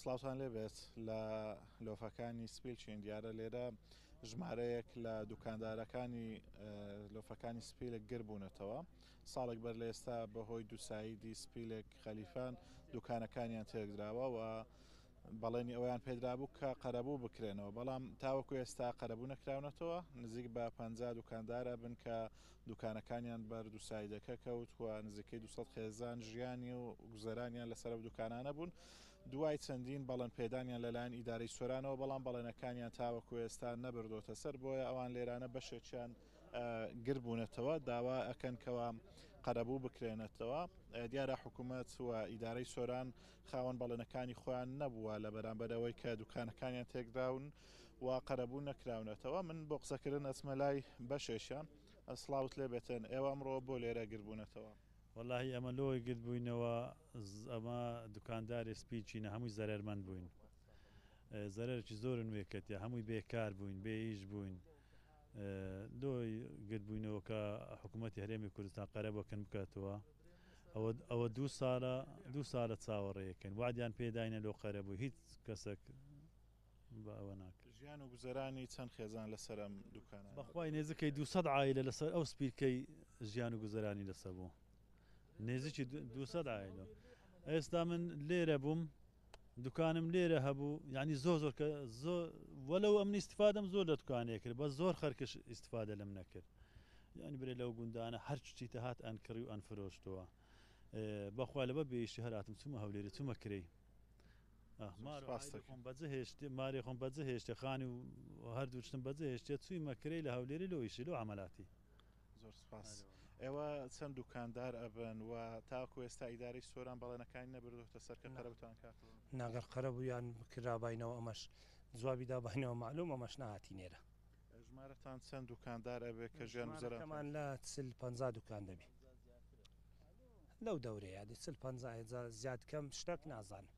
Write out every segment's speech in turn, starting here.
سڵاوتان لێبێت لە لۆفەکانی سپیلچین دیارە لێرە ژمارەیەک لە دوکاندارەکانی لۆفەکانی سپیلک گربوونەتەوە ساڵێک بەر لە ئێستا بەهۆی دووسایدی سپیلک خەلیفان دوکانەکانیان تێکدراوە و بەڵێنی ئەوەیان پێدرابوو کە قەرەبوو بکرێنەوە بەڵام تاوەکو ئێستا قەرەبوو نەکراونەتەوە نزیک بە 50 دوکاندارە بن کە دوکانەکانیان بەر دووسایدەکە کەوت و نزیکەی 200 خێزان ژیانی و گوزەرانیان لەسەر ئەو دوکانانە بوون دوای چەندین بەڵێن پێدانیان لەلایەن ئیدارەی سۆرانەوە بەڵام بەڵێنەکانیان تاوەکو ئێستا نەبردۆتە سەر بۆیە ئەوان لێرانە بەشێکیان گربوونەتەوە داوا ئەکەن کەوا قەرەبوو بکرێنەتەوە دیارە حکوومەت و ئیدارەی سۆران خاوەن بەڵێنەکانی خۆیان نەبووە لە بەرامبەر ئەوەی کە دوکانەکانیان تێکدراون و قەرەبوو نەکراونەتەوە من بۆ قسەکردن ئەچمە لای بەشێکیان سڵاوت لێ بێتن ئێوە ئەمڕۆ بۆ لێرە گربوونەتەوە؟ وەڵاهی ئەمە لۆی گرد بووینەوە ئەمە دوکانداری سپی چینە هەمووی زەرەرمەند بووین زەرەرێکی زۆرن وێ کەتیە هەمووی بێکار بووین بێ ئیش بووین لۆی گرد بووینەوە کە حکوومەتی هەرێمی کوردستان قەرەبووەکەن بکاتەوە ئەوە ئەوە دوو سالە دوو سالە چاوەڕێیەکەن وادیان پێداینە لۆ قەرەبوو هیچ کەسێک بە ئەوە ناکرد. ژیان و گوزەرانی چەند خێزان لەسەر ئەم دوکانانە بوو؟ بەخوای نێزیکەی 200 عایلە لەسەر ئەو سپیرکەی ژیان و گوزەرانی لەسەر بوو نێزیکی 200 عایلە ئێستا من لێرە بووم دوکانم لێرە هەبوو یعنی زۆر زۆر کە زۆر وەلەو ئەمن ئیستفادەم زۆر لە دوکانێ کرد بەس زۆر خەرکش ئیستفادە لەم نەکرد یعنی برێ لەو گوندانە هەر چیتە هات ئەن کڕی و ئەن فرۆشتەوە بەخوا لەبە بێیشی هەراتم چوومە هەولێری چوومە کرێی خۆم بەجێ هێشتێ مارێ خۆم بەجێ هێشتێ خانی و هەردوو شتم بەجێ هێشتێ چوویمە کرێی لە هەولێری لۆ ئیشی لۆ عەمەلاتی. زۆر سوپاس. ئێوە چەند دوکاندار ئەبن و تاکو ئێستا ئیدارەی سۆران بەڵێنەکانی نەبردۆتە سەر کە قەرەبووتان کاتەوە؟ نا گەر قەرەبوویان بکراباینەوە ئەمەش جوابی داباینەوە مەعلوم ئەمەش نەهاتینێرە. ژمارەتان چەند دوکاندار ئەبێ کە ژیان گوزەرانتان؟ ژمارەکەمان لە 40 50 دوکان دەبی. لەو دەورەیە دی چل پەنجا ئێجا زیاد کەم شتەک نازانم.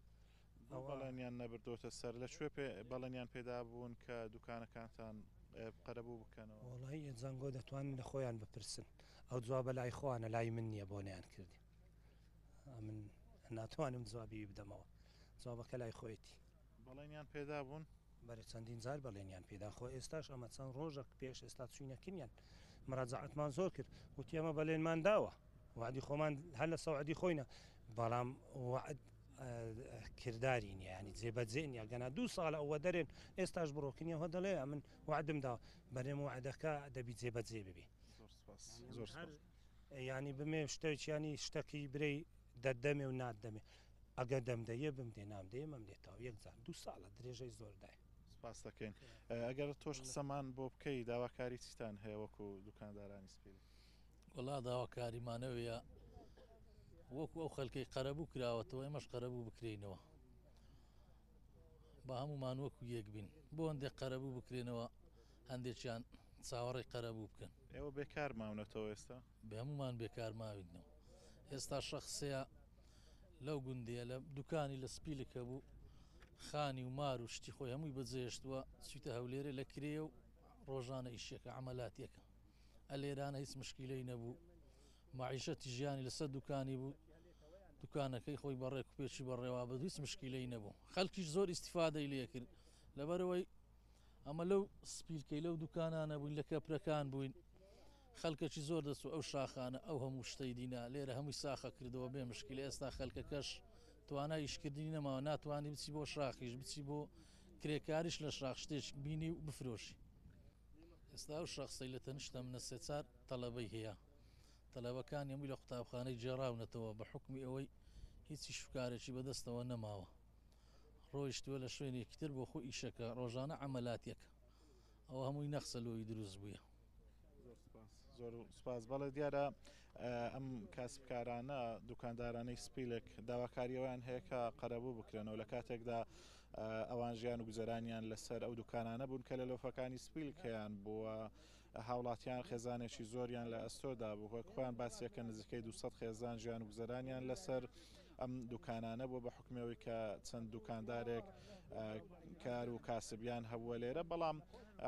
بۆ بەڵێنیان نەبردۆتە سەر؟ لە کوێ پێ بەڵێنیان پێدابوون کە دوکانەکانتان قەرەبوو بکەنەوە؟ وەڵایی ئێجانگۆ دەتوانن لە خۆیان بپرسن ئەو جوابە لای خۆیانە لای من نییە بۆ نەیان کردی ئەمن ناتوانم جوابی بدەمەوە جوابەکە لای خۆیەتی. بەڵێنیان پێدابوون؟ بەرێ چەندین جار بەڵێنیان پێدا خۆ ئێستاش ئەمە چەند ڕۆژەک پێش ئێستا چوینە کنیان مراجعەتمان زۆر کرد وتی ئەمە بەلێنمان داوە وعدی خۆمان هەر لە سەوعدی خۆینە بەڵام وعد کرداری نیە ینی جێبەجێ نیە گەنا دوو ساڵە ئەوە دەرێن ئێستاش بڕۆکنیەوە دەڵێ ئەمن وعدم دا بەرێم وعدەکە دەبی جێبەجێ ببی زۆر ینی بمێ شتێکیانی شتەکەی برێ دەدەمێ و ناتدەمێ ئەگەر دەمدەیێ بمدێ نامدەیێ مەمدێتەوە یەک جار دوو ساڵە درێژەی زۆر دایە. سپاست دەکەین. ئەگەر تۆش قسەمان بۆ بکەی داواکاری چیتان هەیە وەکو دوکاندارانی سپیل؟ وەڵا داواکاریمانەوەیە وەکو ئەو خەلکەی قەرەبوو کراوەتەوە ئێمەش قەرەبوو بکرێینەوە با هەمومان وەکو یەک بین بۆ هەندێک قەرەبوو بکرێنەوە هەندێکیان چاوەڕێی قەرەبوو بکەن. ئێوە بێکار ماونەتەوە ئێستا؟ هەمومان بێکار ماوینەوە ئێستا شەخسەیە لەو گوندەیە لە دوکانی لە سپیلک هەبوو خانی و مار و شتی خۆی هەمووی بەجێهێشتووە چیتە هەولێرێ لە کرێ و ڕۆژانە ئیشەکە عملاتیەکە ئەلێرانە هیچ مشکیلەی نەبوو معیشەتی ژیانی لەسەر دوکانی بوو دوکانەکەی خۆی بەڕێک و پێچی بەڕێوا بە هیچ مشکیلەی نەبوو خەڵکیش زۆر ئیسیفادەی لێکرد لەبەرەوەی ئەمە لەو سپیلکەی لەو دوکانانە بووین لە کەپرەکان بووین خەلکەکی زۆر دەچوو ئەو شاخانە ئەو هەموو شتەی دینا لێرە هەمووی ساخە کردەوە بێ مشکلە ئێستا خەلکەکەش توانای ئیشکردنی نەماوە ناتوانانی بچی بۆ شاخیش بچی بۆ کرێکاریش لە شاخ شتێک بینی و بفرۆشی ئێستا ئەو شخصی لە تەنیشتە منە سێ چار تەلەبەی هەیە تەلەبەکانی هەمووی لە قوتابخانەی گێڕاونەتەوە بە حکمی ئەوەی هیچی شوکارێکی بەدەستەوە نەماوە ڕۆیشتووە لە شوێنێکی تر بۆ خۆ ئیشەکە ڕۆژانە عەمەلاتیەکە ئەوە هەمووی نەخسە لۆی دروست بوویە. زۆر سپاس زۆر سپاس بەڵێ دیارە ئەم کاسبکارانە دوکاندارانەی سپیلک داواکاریەوەیان هەیە کە قەرەبوو بکرێنەوە لە کاتێکدا ئەوان ژیان و گوزەرانیان لەسەر ئەو دوکانانە بوون کە لە لۆفەکانی سپیلکیان بووە هاوڵاتیان خێزانێکی زۆریان لە ئەستۆدا بوو وەک خۆیان باسیەکە نزیکەی 200 خێزان ژیان و گوزەرانیان لەسەر ئەم دوکانانە بووە بە حوکمی ئەوەی کە چەند دوکاندارێک کار و کاسبیان هەبووە لێرە بەڵام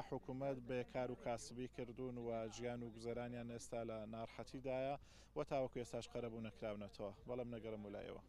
حکوومەت بێ کار و کاسبی کردوون و ژیان و گوزەرانیان ئێستا لە ناڕحەتیدایە و تاوەکو ئێستاش قەرەبوو نەکراونەتەوە بەڵام نەگەڕم و لایەوە.